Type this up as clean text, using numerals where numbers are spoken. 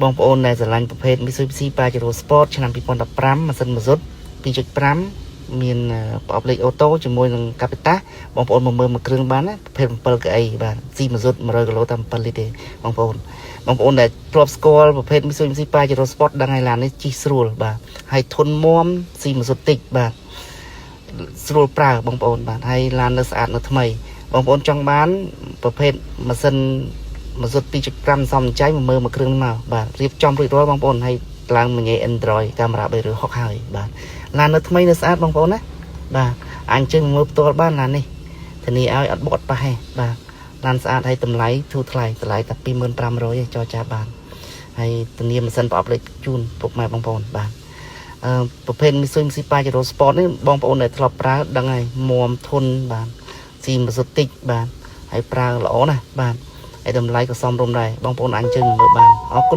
បងប្អូនដែលស្រឡាញ់ប្រភេទ Mitsubishi Pajero Sport ឆ្នាំ2015ម៉ាស៊ីនម៉ាស៊ុត2.5មានប្រអប់លេខ auto ជាមួយនឹងកាពីតាបងប្អូនមកមើលមួយគ្រឿងបានណាប្រភេទ7កៅអីបាទស៊ីម៉ាស៊ុត100គីឡូតាម7លីត្រទេបងប្អូនបងប្អូនដែលធ្លាប់ស្គាល់ប្រភេទ Mitsubishi Pajero Sport ដឹងហើយឡាននេះជិះស្រួលបាទហើយធន់មាំស៊ីម៉ាស៊ុតតិចបាទស្រួលប្រើបងប្អូនបាទហើយឡាននៅស្អាតនៅថ្មីបងប្អូនចង់បានប្រភេទម៉ាស៊ីនម៉ាស៊ុត2.5សំចៃមកមើលមួយគ្រឿងមកបាទរៀបចំរួចរាល់បងប្អូនហើយឡើងមញ៉េ Android កាមេរ៉ា360ហើយបាទឡាននៅថ្មីនៅស្អាតបងប្អូនណាបាទអញ្ជើញមកមើលផ្ទាល់បានឡាននេះធានាឲ្យអត់បកអត់ប៉ះទេបាទឡានស្អាតហើយតម្លៃធូរថ្លៃតម្លៃតែ25,000ឯងចរចាបានហើយធានាម៉ាស៊ីនប្រអប់លេខជូនពុកម៉ែបងប្អូនបាទអឺប្រភេទ Mitsubishi Pajero Sport នេះបងប្អូនដែលធ្លាប់ប្រើដឹងហើយមាំធន់បាទស៊ីម៉ាស៊ុតតិចបាទហើយប្រើល្អណាស់បាទហើយតម្លៃក៏សមរម្យដែរបងប្អូនអាចអញ្ជើញមកមើលបានអរគុណ។